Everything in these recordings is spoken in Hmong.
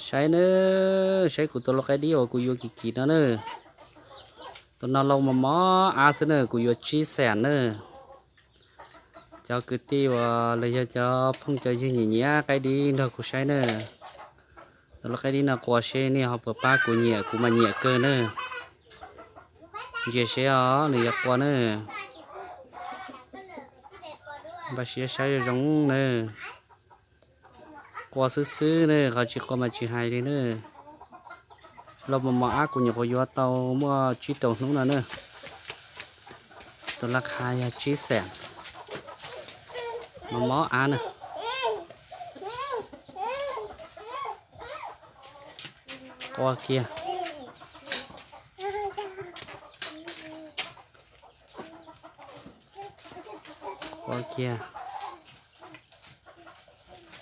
Saib nawb, saib kuv tus lau qaib dib uas kuv yuav kim kim no nawb. Tus no lau mos mos ab xwb nawb, kuv yuav tsib xees nawb. Cov kwv tij uas los yog cov phooj cov ywg nyiam nyiam qaib dib nrog kuv saib nawb. Tus lau qaib dib no qua seb nej ho puas pab kuv nyiam, kuv mas nyiam kawg nawb. Ntsia seb os, nws yuav qua nawb. Npaj siab saib zoo zoo nawb. Qua xwb xwb nawb, qhov tsis qua mas tsis hais li nawb. Lau mos mos ab kuv nyuam qhuav yuav tau muaj tsib rau hnub no nawb. Tus laj kha yog tsib xees. Mos mos ab nawb. Qua kiag. Qua kiag.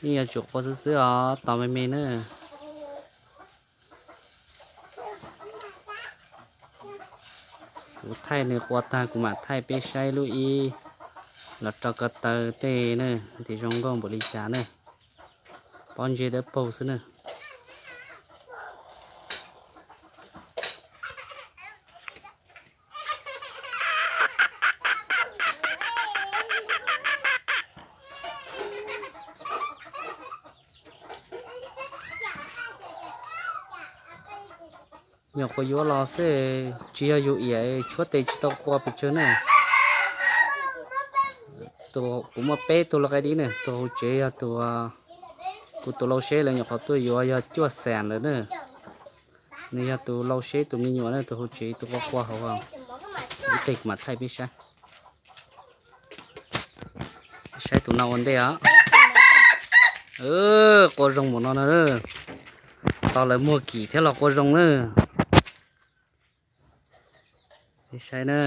Yeej yuav tsum qua xwb xwb os, tos me me nawb. Kuv thaij nws qua tag kuv mam thaij peb saib lub ib los rau ko taw tej nawb, tias zoo nkauj npaum li cas nawb. Pob ntseg dawb paug xwb nawb. Nyuam qhuav yuav los xwb, tsis yog yus iam tshuab tes tsis tau qua pes tsawg na. Kuv muaj peb tug lau qaib dib na, tus hauv tsev yog tus, kuv tus lau seb lawv nyuam qhuav tuaj yuav yog cuaj xees lawm na. Nws yog tus lau seb tus me nyuam na, tus hauv tsev tus qua qua hauv. Ib teg kuv mam thaij peb saib. Saib tus no ua ntej os. Qua zoo npaum no no, tos lawv muag kim thiab los qua zoo na. Saib na.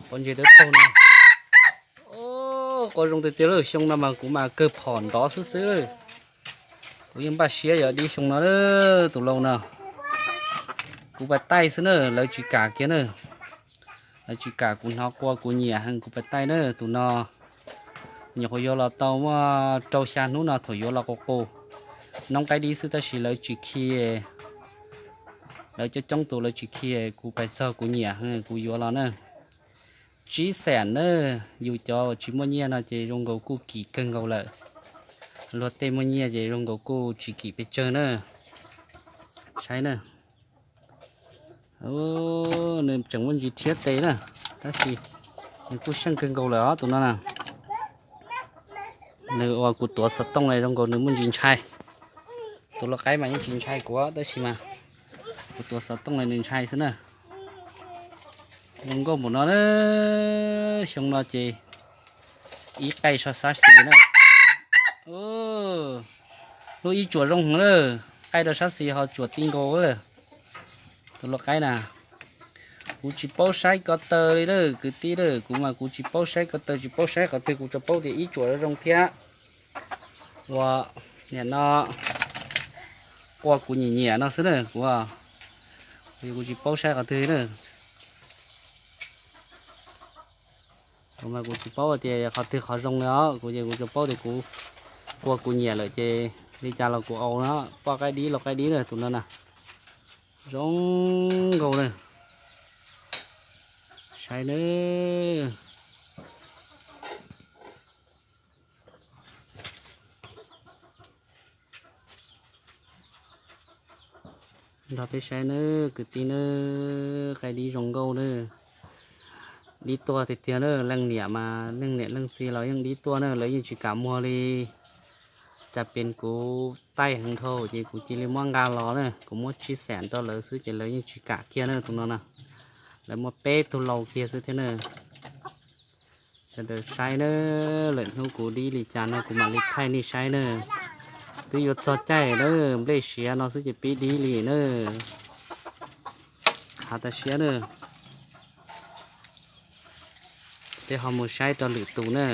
Pob ntseg dawb paug no. Qua zoo tiag tiag lawm, xyoo no mas kuv mas kawg phom ntov xwb xwb lawm. Kuv yeej npaj siab yuav dib xyoo no, tus lau no. Kuv pais taij xwb na, lawv tsis kam kiag na. Lawv tsis kam, kuv hnov qua kuv nyiam heev kuv pais taij na. Tus no nyuam qhuav yuav los tau muaj rau xya hnub no, thaum yuav los qus qus noob qaib dib xwb tab sis lawv tsis khi. Lawv coob coob tus lawv tsis khi, kuv pais txog kuv nyiam heev kuv yuav los na. Tsib xees na, yus cov uas tsis muaj nyiaj no ces zoo nkaus kuj kim kawg nkaus lawm. Luag tej muaj nyiaj ces zoo nkaus kuj tsis kim pes tsawg na. Saib na. Nws tseem muaj ntsis rhiab tes na, tab sis nws kuj seej kawg nkaus lawm os tus no na. Nws uas kuv tuav xov tooj zoo nkaus nws muaj ntsis ntshai. Tus lau qaib mas yeej tsis ntshai kuv tab sis mas kuv tuav xov tooj nws ntshai xwb na. Zoo nkauj npaum no na, xyoo no ces ib qaij so sab xis na. Lub ib tsuam zoo heev lawm, qaij rau sab xis ho tsuam ti nkaus lawm. Tus lau qaib na, kuv tsis paub saib ko taw li lawm kwv tij lawm, kuv mas kuv tsis paub saib ko taw, tsis paub saib qhov twg, kuv tsuas paub tias ib tsuam zoo thiab. Ua, niam no, qua kuv nyiam nyiam no xwb na, kuv, kuv tsis paub saib qhov twg na. Kuv mas kuv tsis paub tias qhov twg qhov zoo li os, kuv ces kuv tsuas paub tias kuv qua kuv nyiam lawm ces li cas los kuv au no, poj qaib dib lau qaib dib na tus no na. Zoo nkaus na. Saib na. Nrog peb saib nawb kwv tij nawb, qaib dib zoo nkauj nawb. Dib tuaj tiag tiag na, leej niam mas leej niam leej txiv los yeej dib tuaj na, lawv yeej tsis kam muag li. Cas pes kuv taij heev dhau ces kuv cia li muab nqa los na, kuv muab tsib xees rau lawv xwb ces lawv yeej tsis kam kiag na tus no na. Lawv muaj peb tug lau kiag xwb thiab na. Sawv daws saib na, lwm hnub kuv dib li cas no kuv mam li thaij nej saib na. Twb yuav txog caij na, nplej siav no xwb ces pib dib li na. Hav tas siab na. Peb ho mus saib rau lwm tus na.